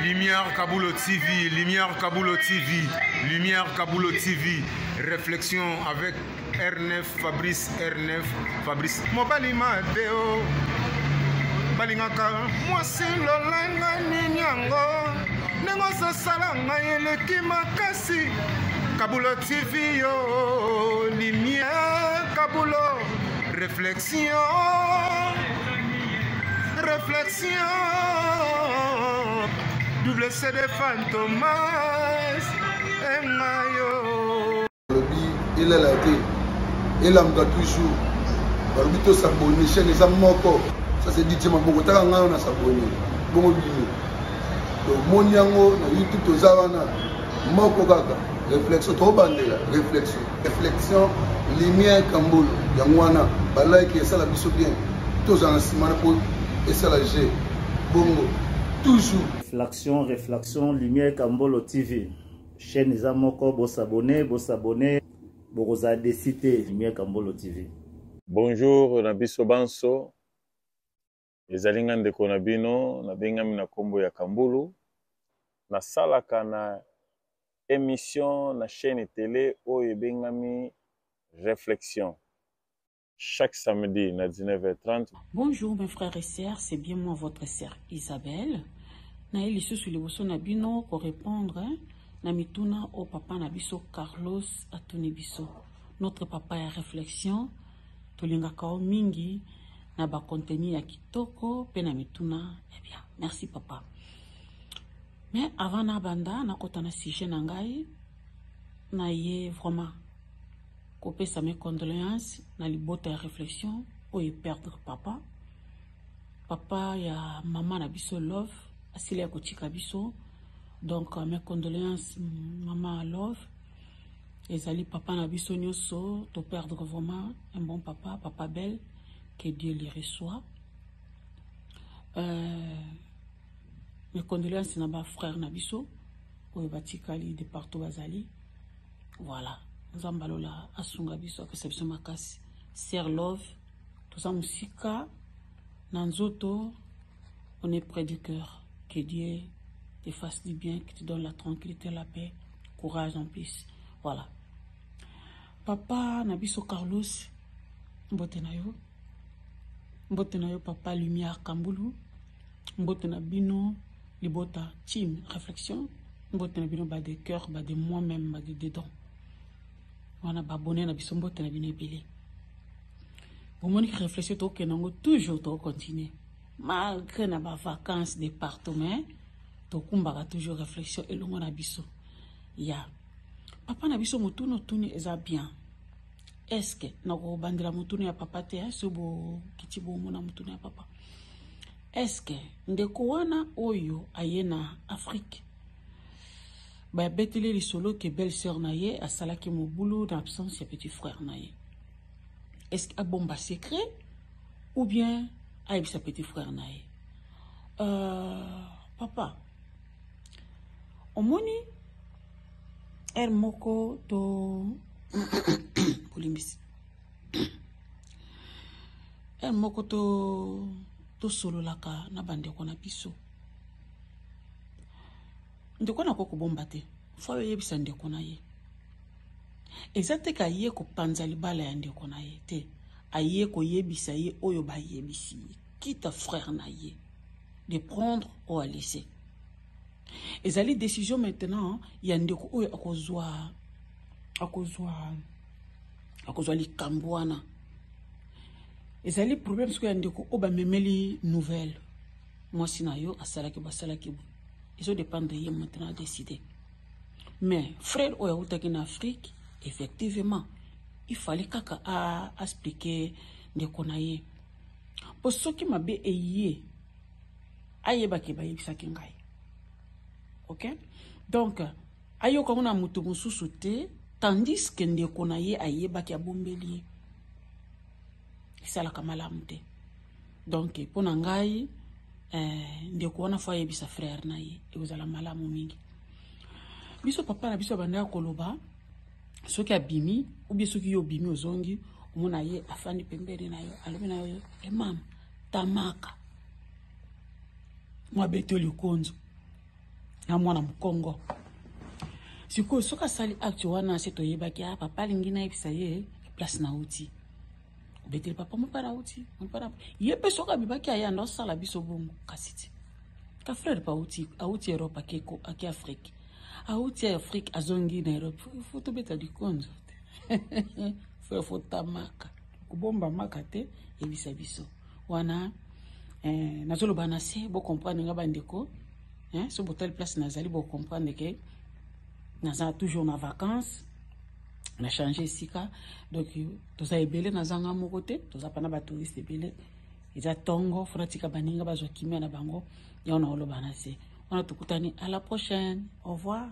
Lumière Kabulo TV, Lumière Kabulo TV, Lumière Kabulo TV. Réflexion avec R9 Fabrice R9 Fabrice. Mobali Mateo. balingaka mwasi lolenge nini yango ndenge ozosala ngai eleki makasi kabulo tv yo lumière kabulo réflexion réflexion double cd fantomas engayo balobi elala te elamuka toujours balobi tosabone chaîne eza moko ça c'est dj maboko taka ngai wana sabone bongo bino tomoni yango na youtube toza wana moko kaka réflexion tobandela réflexion réflexion lumière kambolo yango wana balike esala biso bien tozala na nsima na mpo esala g bongo toujours réflexion réflexion lumière kambolo tv chaîne eza moko bosabone bosabone bokozala desi te lumière kambolo tv bonjour na biso banso Ezali nga ndeko na bino, nabengami na kombo ya Kambulu. Nasalaka na emission na chaine tele oyo ebengami Reflexion chaque samedi na 19h30. Bonjour mes frères et sœurs, c'est bien moi votre sœur Isabelle. Naye lisusu liboso na bino ko répondre na mituna o papa na biso Carlos atuni biso. Notre papa ya réflexion tolingaka yo mingi na ba contenu ya kitoko pe na mituna ya bien. Merci papa. Mais avant nabanda nakota na sujet na ngai na ye vraiment kopesa mes condoléances na libota ya réflexion oyo perdre papa papa ya mama na biso love asili ya kotika biso donc mes condoléances mama love ezali papa na biso nyonso to perdre vraiment un bon papa papa belle que Dieu le reçoit euh, mes condoléances na ba frère na biso oyo batikali de partout bazali voilà nzambe alola asunga biso apesa biso makasi sœur love toza mosika na nzoto on est près du cœur que Dieu te fasse du bien que te donne la tranquillité la paix courage en plus voilà papa na biso Carlos mbote na yo mbote na yo papa lumière kambulu mbote na bino libota team réflexion mbote na bino ba de cœur ba de moi-même ba de dedans wana babone na biso mbote na bino ebele bomoni réflexion tokokende yango toujours tokocontinue malgré na bavacances de partout mais tokumbaka toujours réflexion elongo na biso ya papa na biso motuna otuni eza bien est-ce nakobandela motuna ya papa te so bokiti bomona motuna ya papa est-ce ndeko wana oyo aye na Afrique babeteli lisolo ke belle sœur na ye asalaki mobulu na absence ya petit frère na ye est-ce abomba secret ou bien ayebisa petit frère na ye papa omoni heure moko to kolimbisi heure moko to tosololaka na bandeko na biso ndeko na kobomba te fo oyebisa ndeko na ye eza te ka ye kopanza libala ya ndeko na ye te aye koyebisa ye oyo bayebisi ye quitte frère na ye de prendre ou à laisser ezali décision maintenant ya ndeko oyo akozwa akozwa akozwa likambo wana ezali problème sikoyo ya ndeko oyo bamemeli nouvelle mwasi na yo asalaki basalaki boye ezodépendre ye maintenant adécider mais frère oyo awutaki na Afrique effectivement il fallait kaka aexpliquer ndeko na ye mpo soki mabe eye ayebaki bayebisaki ngai ok donc ayoka ngo na moto mosusu te tandis que ndeko na ye ayebaki abombeli ye esalaka malamu te donc mpo na ngai ndeko wana fo ayebisa frère na ye ekozala malamu mingi biso papa na biso abandaka koloba soki abimi ou bien soki yo obimi ozongi omona ye afandi pembeni na yo alobi na yo e mama tamaka mwa beto likonzo. Na mwana mokongo. Sikoyo soki asali acte wana se toyebaki ah papa alingi nayebisa ye place nauti. Obeteli papa mo mpa nauti, ye mpe soki abimaki aya ndo asala biso bongo kasi ti. Ka frère pa auti, auti Europe ake ake Afrique. Auti Afrique azongi na Europe. Faut tobeta likonzo te. Faut faut tamaka. Kobomba maka te yebisa biso. Wana eh, nazoloba na se bo comprendre nga bandeko. Hein, so botali place nazali bo comprendre que naza toujours na vacances. Na changer esika donc toza ebele nazanga moko te toza pana ba touriste ebele eza tongo fona tika baninga bazwa kimia na bango yango na oloba na se wana tokutani à la prochaine au revoir.